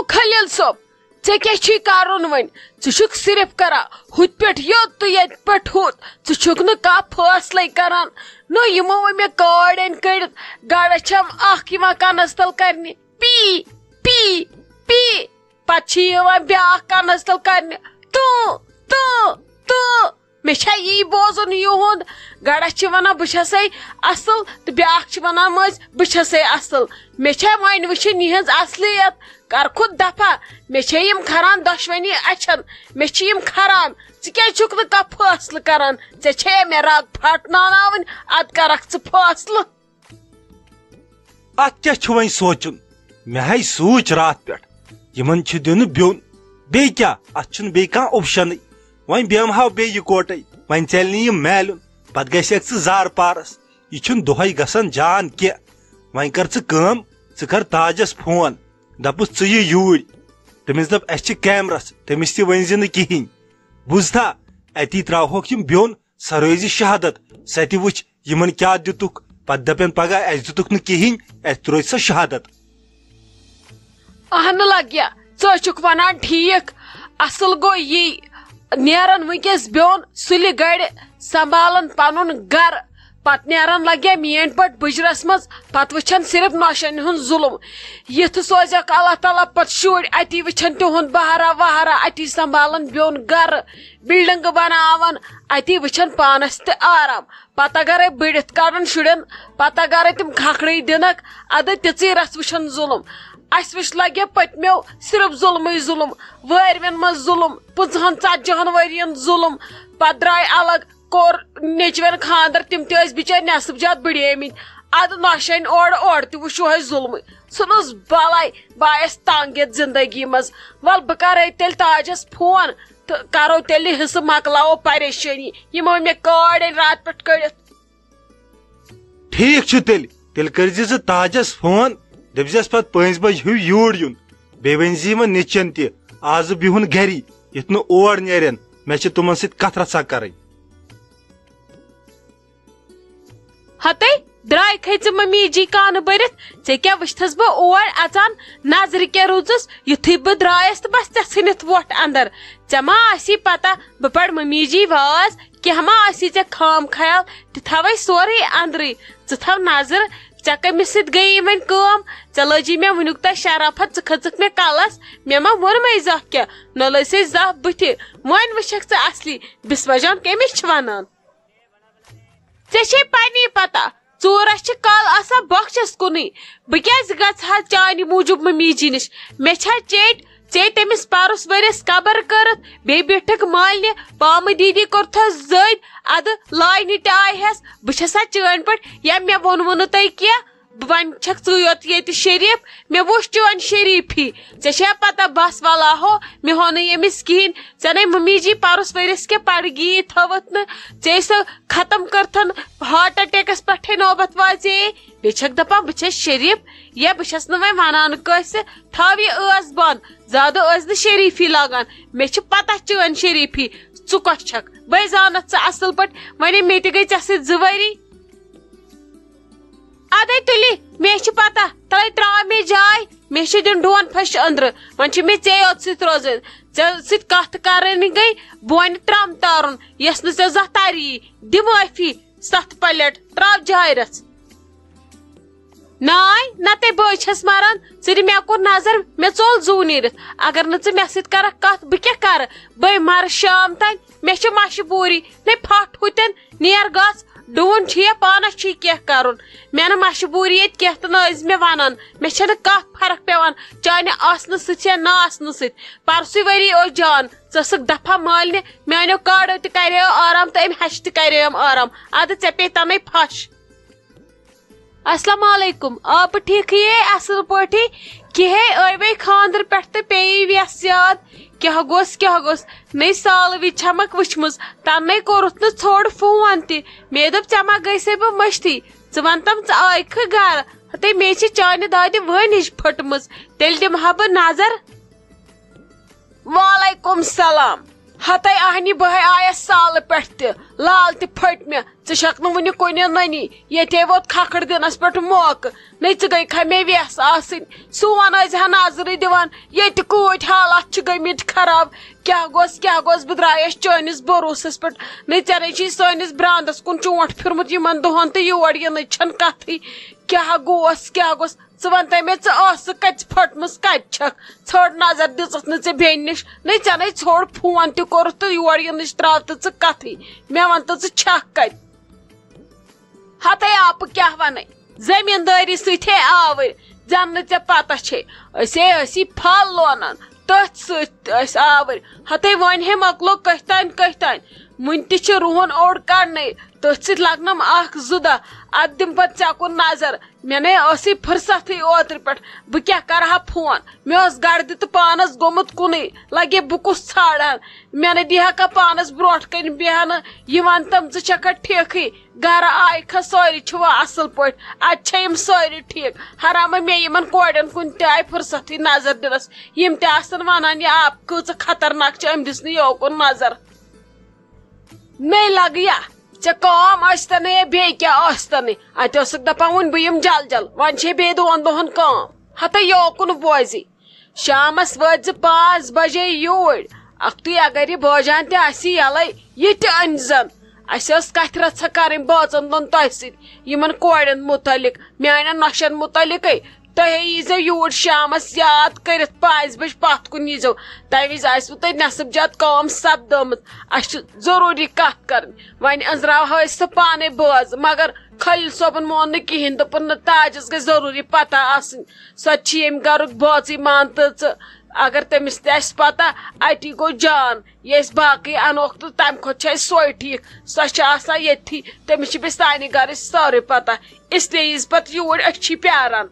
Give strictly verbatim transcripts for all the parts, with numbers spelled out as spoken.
خلیل صٲب، ژےٚ کیٛاہ چھُے کرُن وۄنۍ؟ ژٕ چھُکھ صرف کران ہُتھ پٮ۪ٹھ یوٚت تہٕ ییٚتہِ پٮ۪ٹھ ہُتھ۔ ژٕ چھُکھ نہٕ کانٛہہ فٲصلَے کران۔ نہ یِمو وۄنۍ مےٚ کٲڑۍ أنۍ کٔڑِتھ، گڑا چھَم اکھ یِوان کَنَس تَل کرنہِ، پی، پی، پی۔ پتہٕ چھِ یِوان بیٛاکھ کَنَس تَل کرنہِ، تہٕ، تہٕ، تہٕ۔ مےٚ چھا یی بوزُن یِہُنٛد؟ گڑا چھِ ونان بہٕ چھسے اصل تہٕ بیٛاکھ چھِ ونان مٔنٛزۍ بہٕ چھسے اصل۔ مےٚ چھا وۄنۍ وٕچھِنۍ یِہٕنٛز اصلیت؟ کر خود دفع۔ مےٚ چھے یِم کھران دۄشوٕنی اچھن۔ مےٚ چھِ یِم کھران۔ ژٕ کیٛازِ چھُکھ نہٕ کانٛہہ فٲصلہٕ کران؟ ژےٚ چھے مےٚ رگ پھٹناوناوٕنۍ، ادٕ کرکھ ژٕ فٲصلہٕ۔ اتھ کیٛاہ چھُ وۄنۍ سونٛچُن؟ مےٚ ہے سوٗنٛچ راتھ پٮ۪ٹھ، یِمن چھُ دیُن بیوٚن۔ بیٚیہِ کیٛاہ؟ اتھ چھُنہٕ بیٚیہِ کانٛہہ اوپشنٕے۔ وۄنۍ بیٚہمہٕ ہاو بیٚیہِ یِکوٹے، وۄنۍ ژلہِ نہٕ یہِ میلُن۔ پتہٕ گژھکھ ژٕ زار پارس۔ یہِ چھُنہٕ دۄہے گژھان جان کینٛہہ۔ وۄنۍ کر ژٕ کٲم، ژٕ کر تاجس فون، دپُس ژٕ یہِ یوٗرۍ۔ تٔمِس دپ، اسہِ چھِ کیمرس، تٔمِس تہِ ؤنۍ زِ نہٕ کِہینۍ۔ بوٗزتھا؟ اتی ترٛاوہوکھ یِم بیوٚن، سۄ رٲزِ شہادت، سۄ تہِ وٕچھ یِمن کیٛاہ دِتُکھ۔ پتہٕ دپن پگاہ، اسہِ دِتُکھ نہٕ کِہینۍ، اسہِ تہِ روزِ سۄ شہادت۔ اہنہٕ لگیا، ژٕ چھُکھ ونان ٹھیک۔ اصل گوٚو یی، نیرن وٕنکیٚس بیوٚن سُلہِ گڑِ، سنبھالن پنُن گرٕ۔ پتہٕ نیرن لگیا میٲنۍ پٲٹھۍ بُجرس منٛز، پتہٕ وٕچھن صرف نۄشن ہُنٛد ظلم۔ یِتھ سوزیکھ اللہ تعالیٰ پتہٕ شُرۍ، اتی وٕچھن تِہُنٛد بہرا وہرا، اتی سنبھالن بیوٚن گرٕ، بلڈنگہٕ بناون، اتی وٕچھن پانس تہِ آرام۔ پتہٕ اگرے بٔڑِتھ کڑن شُرٮ۪ن، پتہٕ اگرے تِم کھکھڑے دِنکھ، ادٕ تِژٕے رژھ وٕچھن ظلم۔ اسہِ وٕچھ لگہِ پٔتمیو صرف ظلمٕے ظلم، وٲرۍوٮ۪ن منٛز ظلم، پٕنٛژٕہن ژتجی ہن ؤرین ظلم۔ پتہٕ درٛاے الگ، کوٚر نیٚچوٮ۪ن خانٛدر، تِم تہِ ٲسۍ بِچٲرۍ نٮ۪صٕب جات بٕڑیمٕتۍ۔ ادٕ نۄشہِ انہِ اورٕ، اورٕ تہِ وٕچھو ہے ظلمٕے۔ ژھٕنُس بلاے، بہٕ آیس تنگ یتھ زندگی منٛز۔ ول بہٕ کرے تیٚلہِ تاجس فون۔ تہٕ کرو تیٚلہِ حصہٕ، مۄکلاوو پریشٲنی۔ یِمو مےٚ کارڈ أنۍ راتہٕ پٮ۪ٹھ کٔڑِتھ۔ ٹھیک چھُ تیٚلہِ، تیٚلہِ کٔرۍ زِ ژٕ تاجس فون، دٔپۍ زٮ۪س پتہٕ پانٛژِ بجہِ ہیوٗ یوٗرۍ یُن۔ بیٚیہِ ؤنۍ زِ یِمن نیٚچوٮ۪ن تہِ، آزٕ بِہُن گری، یُتھ نہٕ اور نیرن، مےٚ چھِ تِمن سۭتۍ کتھ رژھا کرٕنۍ۔ ہتے، درٛاے کھٔژ ممی جی کانہٕ بٔرِتھ۔ ژےٚ کیٛاہ وٕچھتھس بہٕ اور اژان؟ نظرِ کیٛاہ رُژٕس؟ یُتھُے بہٕ درٛایس تہٕ بس ژےٚ ژھٕنِتھ وۄٹھ اندر۔ ژےٚ ما آسی پتہ بہٕ پرٕ ممی جی واز؟ کینٛہہ ما آسی ژےٚ خام خیال؟ تہِ تھاوے سورُے اندرٕے۔ ژٕ تھاو نظر، ژےٚ کٔمِس سۭتۍ گٔیی وۄنۍ کٲم؟ ژےٚ لٔجی مےٚ وٕنیُک تام شرافت، ژٕ کھٔژٕکھ مےٚ کلس۔ مےٚ ما ووٚنمے زانٛہہ کینٛہہ؟ نہ لٔج سے زانٛہہ بٕتھِ۔ وۄنۍ وٕچھکھ ژٕ اصلی، بسمہ جان کٔمِس چھِ ونان؟ ژےٚ چھے پننی پتہ، ژوٗرس چھِ کل آسان بۄکھچس کُنُے۔ بہٕ کیازِ گژھٕ ہا چانہِ موٗجوٗب ممی جی نِش؟ مےٚ چھا چیٚٹۍ؟ ژےٚ تٔمِس پرُس ؤرِس قبر کٔرٕتھ، بیٚیہِ بیٖٹھٕکھ مالنہِ، پامہٕ دیٖدی کوٚرتھس زٔدۍ، ادٕ لاینہِ تہِ آیہِ ہس۔ بہٕ چھسا چٲنۍ پٲٹھۍ؟ یا مےٚ ووٚنوٕ نہٕ تۄہہِ کینٛہہ؟ بہٕ وۄنۍ چھکھ ژٕے یوت ییٚتہِ شریٖف، مےٚ وٕچھ چٲنۍ شریٖفی۔ ژےٚ چھےٚ پتہ بس ولا ہو، مےٚ ہو نہٕ ییٚمِس کِہیٖنۍ۔ ژےٚ نے مٔمی جی پرُس ؤرِس کہِ پڑگی تھٲوٕتھ نہٕ، ژےٚ سۄ ختم کٔرتھن ہارٹ اٹیکس پٮ۪ٹھے نوبت واژے۔ بیٚیہِ چھکھ دپان بہٕ چھس شریٖف، یا بہٕ چھس نہٕ وۄنۍ ونان کٲنٛسہِ۔ تھاو یہِ ٲس بنٛد، زیادٕ ٲسۍ نہٕ شریٖفی لاگان۔ مےٚ چھِ پتہ چٲنۍ شریٖفی، ژٕ کۄس چھکھ۔ بے زانتھ ژٕ اصل پٲٹھۍ، وۄنۍ مےٚ تہِ گٔے ژےٚ سۭتۍ زٕ ؤری۔ ادے تُلہِ، مےٚ چھِ پتہ، تلے تراو مےٚ جاے، مےٚ چھِ دیُن ڈون پھش أنٛدرٕ۔ وۄنۍ چھِ مےٚ ژےٚ یوت سۭتۍ روزٕنۍ، ژےٚ سۭتۍ کتھ کرٕنۍ گٔے بونہِ ترام تارُن، یۄس نہٕ ژےٚ زانٛہہ تری۔ دِ معٲفی، ستھ پلیٹ تراو جاے رژھ۔ ناے، نتے بہٕ چھس مران، ژٕ دِ مےٚ کُن نظر، مےٚ ژوٚل زُو نیٖرِتھ۔ اگر نہٕ ژٕ مےٚ سۭتۍ کرکھ کتھ، بہٕ کیٛاہ کرٕ؟ بے مرٕ شام تام، مےٚ چھِ مجبوٗری۔ نے پھٹھ ہُتٮ۪ن، نیر گژھ، ڈوٗن چھُ یا پانس چھُے کینٛہہ کرُن۔ مےٚ نہٕ مجبوٗری ییٚتہِ کینٛہہ تہٕ نہ ٲسۍ مےٚ ونان۔ مےٚ چھنہٕ کانٛہہ فرق پٮ۪وان چانہِ آسنہٕ سۭتۍ یا نہ آسنہٕ سۭتۍ۔ پرسُے ؤری اوس جان، ژٕ ٲسٕکھ دفعہ مٲلنہِ، میانیو کاڈو تہِ کریو آرام تہٕ أمۍ ہشہِ تہِ کریوم آرام۔ ادٕ ژےٚ پیٚیہِ تنے پھش۔ السلام علیکم۔ آ، بہٕ ٹھیکھٕے اصل پٲٹھی۔ کِہے ٲوے خاندر پٮ۪ٹھ تہٕ پیٚیہِ ویس یاد۔ کیٛاہ گوٚژھ، کیٛاہ گوٚژھ؟ نے سالہٕ وِزِ چھمکھ وٕچھمٕژ، تننے کوٚرُتھ نہٕ ژھوٚڑ فون تہِ۔ مے دوٚپ، ژےٚ ما گٔے سے بہٕ مٔشتھٕے؟ ژٕ وَن تم، ژٕ آیکھٕ گرٕ؟ ہتے، مے چھِ چانہِ دادِ وٲنِج پھٔٹمٕژ، تیٚلہِ دِمہٕ ہا بہٕ نظر۔ وعلیکم سلام۔ ہتے اہنی بہے آیس سالہٕ پٮ۪ٹھ تہِ، لال تہِ پھٔٹۍ مےٚ۔ ژٕ چھکھ نہٕ وُنہِ کُنہِ نٔنی، ییٚتے ووت کھکھٕر دِنس پٮ۪ٹھ موقعہٕ۔ نٔے ژٕ گٔے کھا مےٚ وٮ۪س آسٕنۍ۔ سون ٲسۍ ہا نظرٕ دِوان، ییٚتہِ کۭتۍ حالات چھِ گٔمٕتۍ خراب۔ کیٛاہ گوٚژھ، کیٛاہ گوٚژھ، بہٕ درٛایس چٲنِس بروسس پٮ۪ٹھ۔ نٔے ژےٚ نَے چھُے سٲنِس براندس کُن چونٛٹھ پھِرمُت یِمن دۄہن تہٕ یور یِنٕچ چھَنہٕ کتھٕے۔ کیٛاہ گوٚوس، کیٛاہ گوٚژھ؟ ژٕ وَن تہٕ مےٚ، ژٕ ٲسٕکھ کَتہِ پھٔٹمٕژ، کَتہِ چھَکھ؟ ژھٔٹ نظر دِژٕتھ نہٕ ژےٚ بیٚنہِ نِش، نَے ژےٚ نَے ژھوٚڑ فون تہِ کوٚرُتھ تہٕ یور یِنٕچ ترٛاو تہٕ ژٕ کَتھٕے۔ مےٚ وَن تہٕ، ژٕ چھَکھ کَتہِ؟ ہَتَے آپہٕ کیٛاہ وَنَے؟ زٔمیٖندٲری سۭتۍ ہے آوٕرۍ، زَن نہٕ ژےٚ پَتہ چھے۔ أسۍ ہے ٲسی پھل لونان، تٔتھۍ سۭتۍ ٲسۍ آوٕرۍ۔ ہَتَے وۄنۍ ہے مۄکلو کٔہۍ تام کٔہۍ تام۔ وُنہِ تہِ چھِ رُہُن اوٚڑ کَڑنَے، تٔتھۍ سۭتۍ لَگنَم اَکھ زٕ دۄہ۔ اَتھ دِمہٕ پَتہٕ ژےٚ کُن نظر۔ مےٚ نے ٲسٕے فرصتھٕے اوترٕ پٮ۪ٹھ، بہٕ کیٛاہ کرٕ ہا فون؟ مےٚ اوس گردِ تہٕ پانس گوٚمُت کُنُے، لگے بہٕ کُس ژھانڈان؟ مےٚ نے دیٖہا کانٛہہ پانس برونٛٹھ کنہِ بیہنہٕ۔ یہِ ون تم، ژٕ چھکھا ٹھیکھٕے؟ گرٕ آیہِ کھا سٲری، چھِوا اصل پٲٹھۍ؟ اتہِ چھا یِم سٲری ٹھیک؟ حرامہ، مےٚ یِمن کورٮ۪ن کُن تہِ آیہِ فرصتھٕے نظر دِنس۔ یِم تہِ آسن ونان، یہِ آپ کۭژاہ خطرناک چھِ، أمۍ دِژ نہٕ یوکُن نظر۔ مے لگیا، ژےٚ کٲم ٲسۍ تَنہٕ یا بیٚیہِ کیٛاہ ٲسۍ تَنہٕ، اَتہِ ٲسٕکھ دَپان، وۄنۍ بہٕ یِمہٕ جل جل، وۄنۍ چھے بیٚیہِ دۄن دۄہَن کٲم۔ ہَتَے یوکُن بوزِ۔ شامَس وٲتۍ زِ پانٛژھ بجے یوٗرۍ۔ اَکھتُے اگر یہِ بٲجان تہِ آسی یَلَے، یہِ تہِ أنۍ زَن۔ اَسہِ ٲس کَتھِ رَژھا کَرٕنۍ بٲژَن دۄن تۄہہِ سۭتۍ، یِمَن کورٮ۪ن مُتعلِق، میٛانٮ۪ن نۄشَن مُتعلِقٕے۔ تُہۍ ییٖزیو یوٗرۍ شامس یاد کٔرِتھ، پانٛژِ بجہِ پتھ کُن ییٖزیو۔ تمہِ وِزِ آسِوٕ تۄہہِ نصب جات کٲم سپدٲمٕژ۔ اسہِ چھِ ضروٗری کتھ کرٕنۍ۔ وۄنۍ أنٛزراوہو أسۍ سۄ پانے بٲژ، مگر خلیل صٲبن مون نہٕ کِہینۍ، دوٚپُن، نہ، تاجس گژھِ ضروٗری پتہ آسٕنۍ۔ سۄ تہِ چھِ ییٚمہِ گرُک بٲژٕے، مان تہٕ ژٕ۔ اگر تٔمِس تہِ آسہِ پتہ، اتی گوٚو جان۔ یہِ أسۍ باقٕے انوکھ تہٕ تمہِ کھۄتہٕ چھِ اسہِ سۄے ٹھیٖک۔ سۄ چھِ آسان ییٚتھی، تٔمِس چھِ بیٚیہِ سانہِ گرٕچ سٲرٕے پتہ۔ اس لیے ییٖزِ پتہٕ یوٗرۍ، أسۍ چھی پیاران۔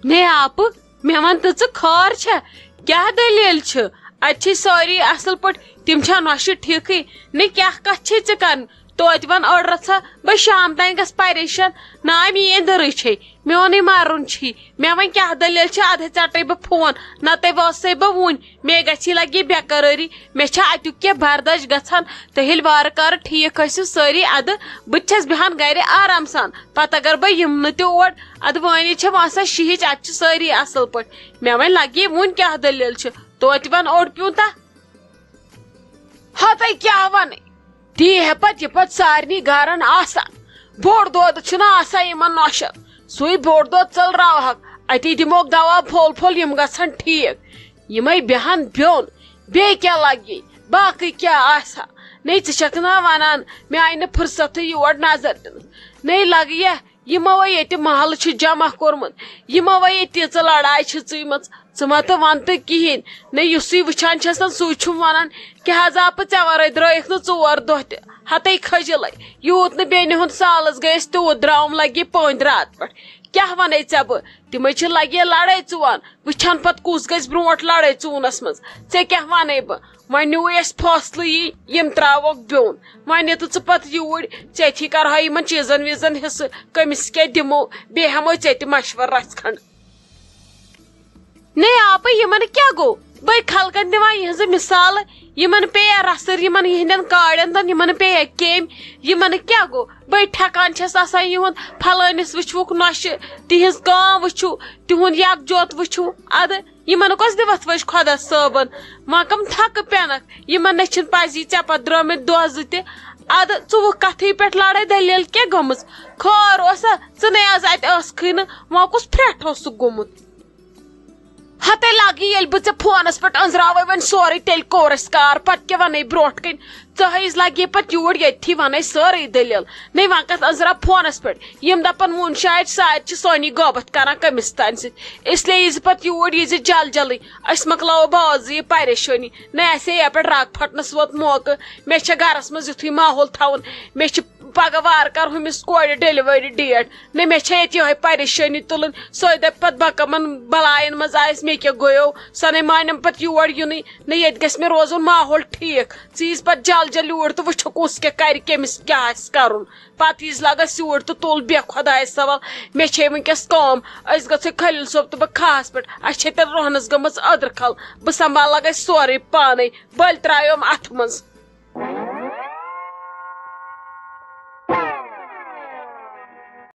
نے آپہٕ، مےٚ وَن تہٕ ژٕ، خٲر چھا؟ کیٛاہ دٔلیٖل چھِ؟ اَتہِ چھِ سٲری اَصٕل پٲٹھۍ، تِم چھا نۄشہِ ٹھیٖکٕے؟ نے، کیٛاہ کَتھ چھے ژےٚ کَرٕنۍ؟ توتہِ وَن أڑ رَژھا، بہٕ شام تام گژھٕ پریشان۔ نا، میٛٲنۍ دٔرٕے چھے، میونٕے مَرُن چھی۔ مےٚ وَن کیٛاہ دٔلیٖل چھِ، اَدٕ ژَٹَے بہٕ فون، نَتہٕ وٲژٕے بہٕ وُنۍ۔ مےٚ گژھی لگہِ یہِ بے قرٲری، مےٚ چھا اَتیُک کینٛہہ برداش گژھان؟ تُہۍ ییٚلہِ وارٕ کارٕ ٹھیٖک ٲسِو سٲری، اَدٕ بہٕ تہِ چھَس بیٚہان گرِ آرام سان۔ پتہٕ اگر بہٕ یِمہٕ نہٕ تہِ اور، ادٕ وٲنی چھم آسان شِہِچ، اتہِ چھِ سٲری اصل پٲٹھۍ۔ مےٚ وۄنۍ لگہِ وُنہِ کیٛاہ دٔلیٖل چھِ، توتہِ ون اوٚڑ پیوٗنتہ۔ ہتے کیٛاہ ونہٕ، تی ہے پتہٕ یہِ پتہٕ سارنٕے گرن آسان۔ بوٚڑ دۄد چھُنہٕ آسان یِمن نۄشن، سُے بوٚڑ دۄد ژٔلراوہکھ، اتی دِموکھ دوا پھوٚل پھوٚل، یِم گژھن ٹھیٖک۔ یِمے بیہن بیوٚن، بیٚیہِ کیٛاہ لگہِ؟ باقٕے کیٛاہ آسہِ ہا؟ نے ژٕ چھکھ نا ونان، مےٚ آیہِ نہٕ فرصتٕے یور نظر دِنس۔ نے لگہِ یِمو ییٚتہِ محلہٕ چھُ جمع کوٚرمُت، یِمو ییٚتہِ تیٖژٕ لڑایہِ چھِ ژٕیمٕژ، ژٕ ما تہٕ وَن تہٕ کِہیٖنۍ۔ نہ یُسُے وٕچھان چھَس نہ سُے چھُم وَنان، کیٛاہ حظ آپہٕ ژےٚ وَرٲے درٛٲیِکھ نہٕ ژور دۄہ تہِ؟ ہَتَے کھٔجِلَے، یوٗت نہٕ بیٚنہِ ہُنٛد سالَس گٔیَس تیوٗت درٛاوُم لَگہِ پٲنٛدِ راتہٕ پٮ۪ٹھ۔ کیٛاہ وَنَے ژےٚ بہٕ؟ تِمَے چھِ لَگے لَڑٲے ژُوان، وٕچھان پَتہٕ کُس گژھِ برونٛٹھ لَڑٲے ژُونَس منٛز۔ ژےٚ کیٛاہ وَنَے بہٕ؟ وۄنۍ نیوٗ اَسہِ فٲصلہٕ یی، یِم ترٛاووکھ بیوٚن۔ وۄنۍ یِتہٕ ژٕ پتہٕ یوٗرۍ، ژےٚ تھی کرہا یِمن چیٖزن ویٖزن حصہٕ، کٔمِس کیٛاہ دِمو، بیٚیہِ ہٮ۪مو ژےٚ تہِ مشورٕ رژھ کھنڈ۔ نے آپہٕ، یِمن کیٛاہ گوٚو؟ بٔے خلقن دِوان یِہنٛزٕ مثالہٕ، یِمن پیٚیہِ رژھٕر، یِمن یِہنٛدٮ۪ن کاڑٮ۪ن دۄن، یِمن پیٚیہِ کیٚمۍ، یِمن کیٛاہ گوٚو؟ بٔے ٹھٮ۪کان چھس آسان یِہُنٛد، فلٲنِس وٕچھوُکھ نۄشہِ، تِہنٛز کٲم وٕچھِو، تِہُنٛد یکجوت وٕچھِو۔ ادٕ یِمن کۄس دِوتھ وٲج خۄدا صٲبن؟ وۄنۍ کم تھکہٕ پٮ۪نکھ؟ یِمن نے چھِنہٕ پزی ژےٚ پتہٕ درٛٲمٕتۍ دۄہ زٕ تہِ۔ ادٕ ژٕ وُکھ کتھٕے پٮ۪ٹھ لڑٲے، دٔلیٖل کیٛاہ گٔمٕژ؟ خٲر اوسا؟ ژٕ نے آز اتہِ ٲسکھٕے نہٕ، وۄنۍ کُس پھرٛٹھ اوسُکھ گوٚمُت؟ ہتے لگہِ، ییٚلہِ بہٕ ژےٚ فونس پٮ۪ٹھ أنٛزراوے وۄنۍ سورُے، تیٚلہِ کوٚر اسہِ کار، پتہٕ کیٛاہ ونَے برونٛٹھ کنہِ؟ ژٕ ہٲیِس لگے پتہٕ یوٗرۍ، ییٚتھی ونَے سٲرٕے دٔلیٖل۔ نے وۄنۍ کتھ أنٛزراو فونس پٮ۪ٹھ؟ یِم دپن وُن شاید سارِ چھِ سٲنی غٲبت کران کٔمِس تانۍ سۭتۍ۔ اس لیے ییٖزِ پتہٕ یوٗرۍ، ییٖزِ جل جلٕے۔ أسۍ مۄکلاوو بازٕ یہِ پریشٲنی۔ نہ آسہِ ہے یپٲرۍ رگ پھٹنس ووت موقعہٕ۔ مےٚ چھےٚ گرس منٛز یُتھُے ماحول تھاوُن۔ مےٚ چھِ پگاہ وارٕ کر ہُمِس کورِ ڈیلیوری ڈیٹ۔ نہ مےٚ چھےٚ ییٚتہِ یِہوٚے پریشٲنی تُلٕنۍ۔ سۄے دَپہِ پَتہٕ بہٕ کَمَن بَلایَن منٛز آیَس، مےٚ کیٛاہ گوٚیو؟ سۄ نَے مانٮ۪م پَتہٕ یور یُنٕے۔ نہ ییٚتہِ گژھِ مےٚ روزُن ماحول ٹھیٖک۔ ژٕ ییٖز پَتہٕ جل جل یور تہٕ وٕچھو کُس کیٛاہ کَرِ، کٔمِس کیٛاہ آسہِ کَرُن۔ پَتہٕ ییٖز لَگَس یوٗرۍ تہٕ تُل بیٚہہ خۄدایَس حوال۔ مےٚ چھے وٕنۍکٮ۪س کٲم۔ أسۍ گژھو خلیٖل صٲب تہٕ بہٕ کھاہَس پٮ۪ٹھ۔ اَسہِ چھے تیٚلہِ رۄہنَس گٔمٕژ أدرٕ کھَل۔ بہٕ سنٛبھال لَگَے سورُے پانَے۔ بٔلۍ ترٛایوم اَتھٕ منٛز۔